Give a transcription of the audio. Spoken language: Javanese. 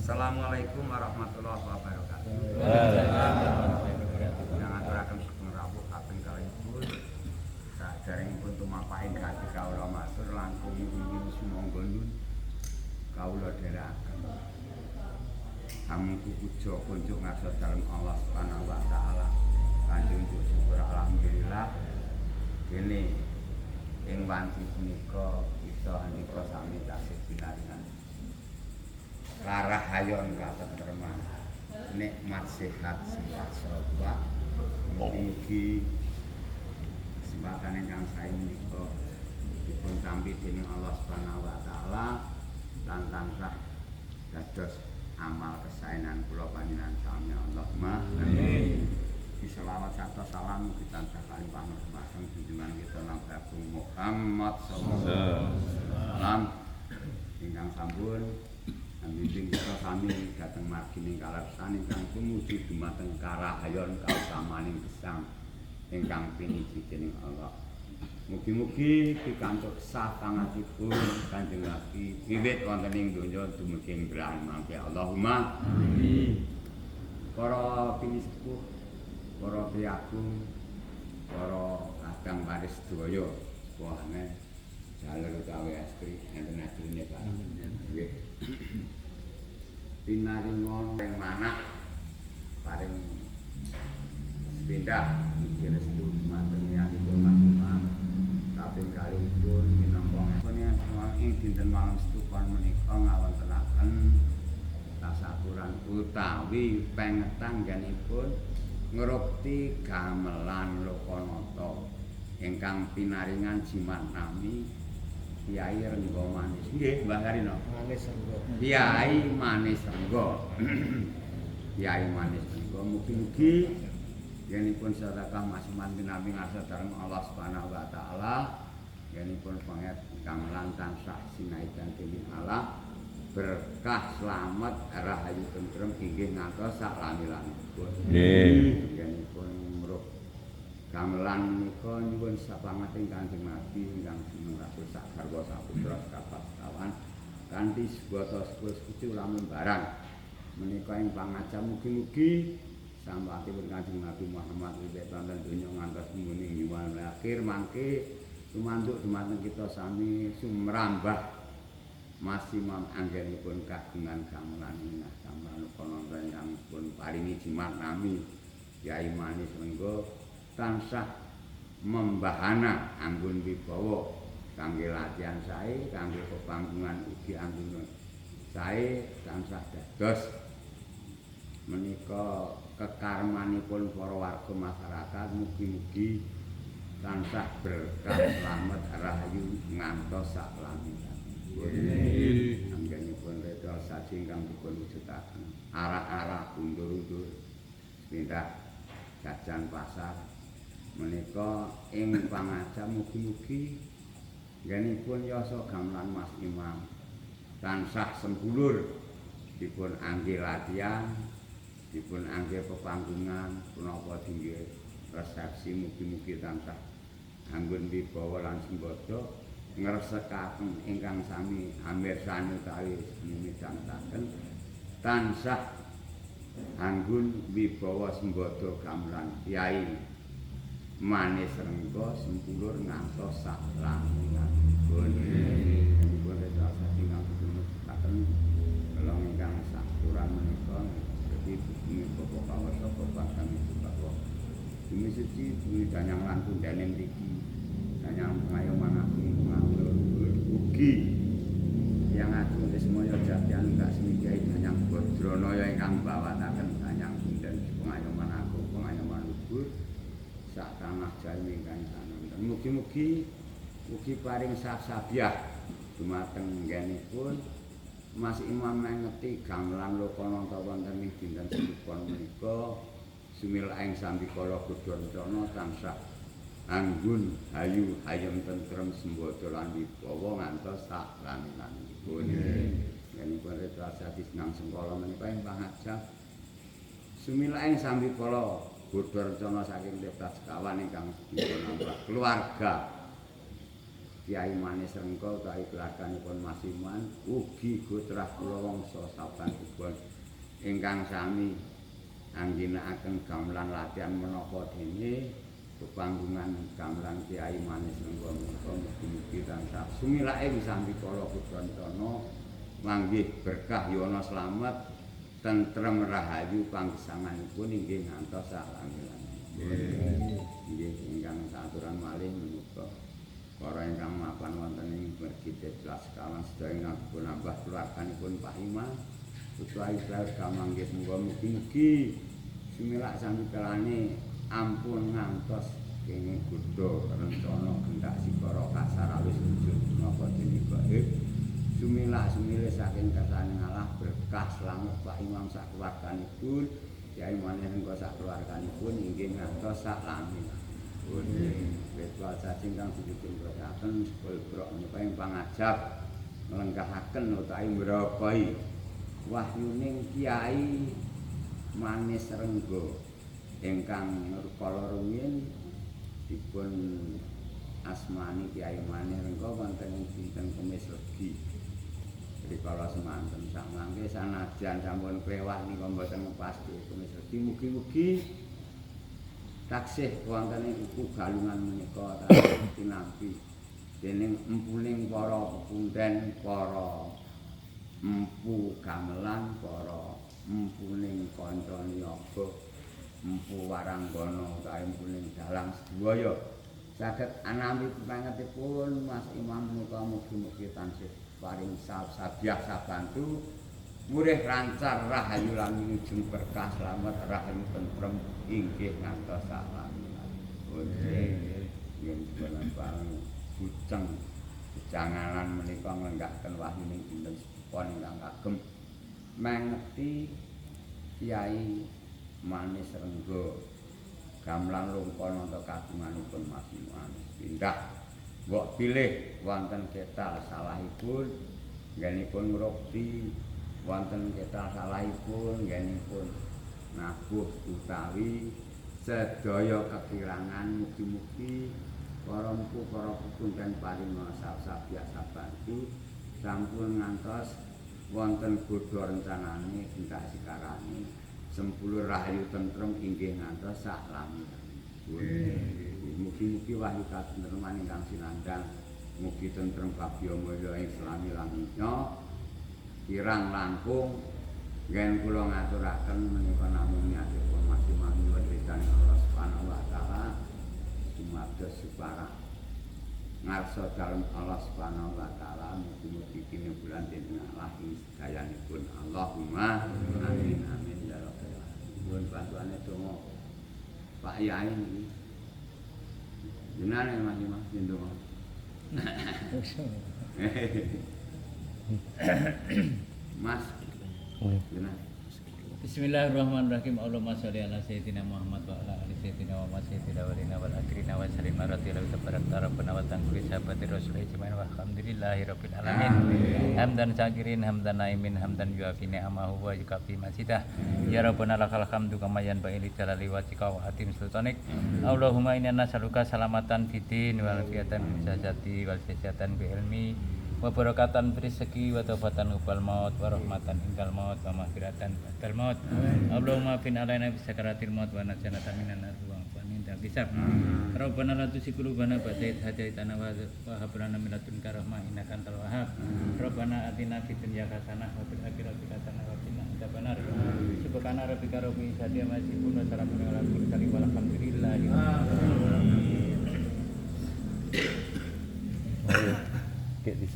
Assalamualaikum warahmatullahi wabarakatuh. Yang aturaken sugeng rawuh kaping kalihipun. Saderengipun tumapaking gati kawula matur langkung wiwin sumangga nun kawula dherekaken. Hamungku puja kunjuk ngarsa dalem Allah Subhanahu wa taala. Kanjeng syukur alhamdulillah dene ing wanci punika kita andika sami tasih pinaringan karahayon katentreman, nikmat sehat sehat sapa. Mugi kesempatan ingkang sae menika dipun tampi dening Allah Subhanahu wa taala lan tansah dados amal kesaenan kula panjenengan sami. Allahumma amin. Selawat serta salam mugi tansah kalimpah dumateng junjungan kita Nabi Agung Muhammad sallallahu alaihi wasallam ingkang sampun ambimbing kita sami dhateng margi kalersan ingkang tumuju dumateng karahayon kautamaning gesang ingkang piniji dening Allah. Mugi-mugi pikantuk syafaatipun Kanjeng Nabi wiwit wonten ing donya dumugi ing mangke. Allahumma amin. Para pinisepuh, para priyagung, para kadang waris sedaya, sepuhane jaler utawi estri enten estrine, Pak. Nggih. Pinaringan ing manah paring sepindah mugi restu dumateng yanipun Mas Imam kaping kalihipun minangka ing dinten malam Setu menika ngawontenaken tasakuran utawi pengetangganipun ngrukti gamelan Lokanata ingkang pinaringan jimat nami Kyai Renggo Manis. Nggih, Mbah Karino. Manis Renggo. Kyai Manis Renggo. Kyai Manis Renggo, mugi-mugi yenipun sedekah masiman pinampi ngarsa dalem Allah Subhanahu wa taala, yenipun panget gamelan tansah sinaidan dening Allah, berkah slamet rahayu tentrem inggih ngantos sak lami-lamipun. Nggih. Yenipun ngruh gamelan menika nyuwun sapangating Kanjeng Nabi ingkang jumeneng rasul sak garwa sak putra sekapat sekawan kanthi sebata sepuluh sekuci lamun barang menika ing pangajap mugi-mugi sampatipun Kanjeng Nabi Muhammad wiwit wonten donya ngantos muning yuwan akhir mangke tumanduk dumateng kita sami sumrambah masimam anggenipun kagungan gamelan minah gamelan kono ingkang pun paringi jimat nami Kyai Manis Renggo tansah membahana anggun wibawa kangge latihan sae, kangge pepanggungan ugi anggun sae, tansah dados menika kekarmanipun para warga masyarakat. Mugi-mugi tansah berkah slamet rahayu ngantos sak lami-lamipun. Anggenipun ritual saji ingkang dipun wujudaken arah-arah undur-undur pindah jajan pasar menika ing pangajap mugi-mugi nggenipun yasa gamelan Mas Imam tansah sempulur dipun angge latihan, dipun angge pepanggungan punapa dingge resepsi, mugi-mugi tansah anggun wibawa lan sembada ngresekaken ingkang sami amirsani utawi midhangetaken tansah anggun wibawa sembada gamelan Kyai Manis Renggo sempulur ngantos sak lami-lamipun. Dipun ritual saking ingkang dipun wujudaken kelong ingkang sakuran menika dadi bumi Bapak kawasa Bapak kami Bapak bumi suci bumi danyang lan pundene mriki danyang pengayoman agung pengatur ugi yang agung Ismaya Jati Anunggak Semi Kyai Danyang Badranaya ingkang bawataken danyang punden pengayoman agung pengayoman luhur sak tanah Jawi ingkang kanonten. Mugi-mugi ugi paring sabiah dumateng nggenipun Mas Imam mengeti gamelan Lokananta wonten ing dinten Setu menika sumilaing sambikala godha rencana tansah anggun hayu hayem tentrem sembada lan wibawa ngantos sak lami-lamipun. Nggenipun ritual sadi senang sengkala menika ing pangajap sumilaing sambikala godha rencana saking Tirta Sekawan ingkang dipun keluarga Kiai Manis Rengga utawi keluarganipun Mas Iman ugi gotrah kula wangsa saban kubon ingkang sami anggenakaken gamelan latihan menapa dene pepanggungan gamelan Kiai Manis Rengga menika mugi-mugi tansah sumilake sambikala putrancana manggih berkah yono slamet tentrem rahayu panggesanganipun inggih ngantos sak lami-lami. Nggih ingkang saturan malih menika para ingkang mapan wonten ing mergi Jelas kawan sedaya ingkang dipun nambah keluarganipun Pak Imam utawi keluarga manggih muga mugi-mugi sumilak sambikalane ampun ngantos kenging godha rencana gendak sikara kasar alus wujud napa dene gaib sumilak sumile saking kersane Allah berkah slamet Pak Imam sak keluarganipun Kiai Manis Rengga sak keluarganipun inggih ngantos sak lami. Ritual cacing kang dipun prakaken sepuluh menika ing pangajab nglenggahaken utawi mrokoi wahyuning Kiai Manis Rengga ingkang kala rumiyin dipun asmani Kiai Manis Rengga wonten ing dinten Kemis Legi. Rikala semanten sakmangke sanajan sampun klewah nika mboten ngepasti Kemis Legi mugi-mugi taksih wonten ing kuku galungan menika tinampi dening empuning para pepunden, para empu gamelan, para empuning kanca niyaga, empu waranggana utawi empuning dalang sedaya saged anampi pepangetipun Mas Imam menika mugi-mugi tansih paring sabyah sabantu murih lancar rahayu lan wilujeng berkah slamet rahayu tentrem inggih ngantos sak lami-lami. Nggih dipun buceng janganan menika nglenggahaken wahyuning dinten sepon ingkang kagem mengeti Kiai Manis Rengga gamelan lungkana kagunganipun Mas Imam pindah mbok pilih wonten ketal salahipun nggenipun ngrukti wonten ketal salahipun nggenipun nabuh utawi sedaya kekirangan mugi-mugi para empu para pepunden paringa sab-sabiyak sabantu sampun ngantos wonten godha rencanane gendak sikarane sempulur rahayu tentrem inggih ngantos sak lami-lami. Mugi-mugi wahyu katentreman ingkang sinandhang mugi tentrem bagya mulya ing selami-laminya kirang langkung nggen kula ngaturaken menika namung niatipun Mas Imam nyuwun ridane Allah Subhanahu wa taala sumados suparak ngarsa dalem Allah Subhanahu wa taala mugi-mugi kinimbulan dening Allah ing sedayanipun. Allahumma amin amin ya rabbal alamin. Nyuwun bantuane donga Pak Yai niki. Jenengan Mas Imam ndonga. Mas jenengan. Bismillahirrahmanirrahim. Allahumma sholli ala sayyidina Muhammad wa ala ali sayyidina Muhammad sayyidina walina wal akhirina wa sallim radhiyallahu tabaraka rabbana wa ta'ala sahabati rasul ajmain walhamdulillahi rabbil alamin. Hamdan syakirin hamdan naimin hamdan yuafi ni'amahu wa yukafi masidah. Ya rabbana lakal hamdu kama yanbaghi li jalali wajhika wa atim sultanik. Allahumma inna nas'aluka salamatan fid din wal afiatan fil jasadi wal sihatan bi ilmi wa barakatan fi rezeki wa taufatan qabal maut wa rahmatan indal maut wa maghfiratan ba'dal maut. Allahumma fin alaina bi sakaratil maut wa najjana minan nar wa amin hisab. Rabbana la tuzigh qulubana ba'da idh hadaitana wa hab lana min ladunka rahmah innaka antal wahhab. Rabbana atina fid dunya hasanah wa fil akhirati hasanah wa qina adzabannar. Subhana rabbika rabbil izzati amma yasifun wa salamun alal mursalin walhamdulillahi rabbil alamin.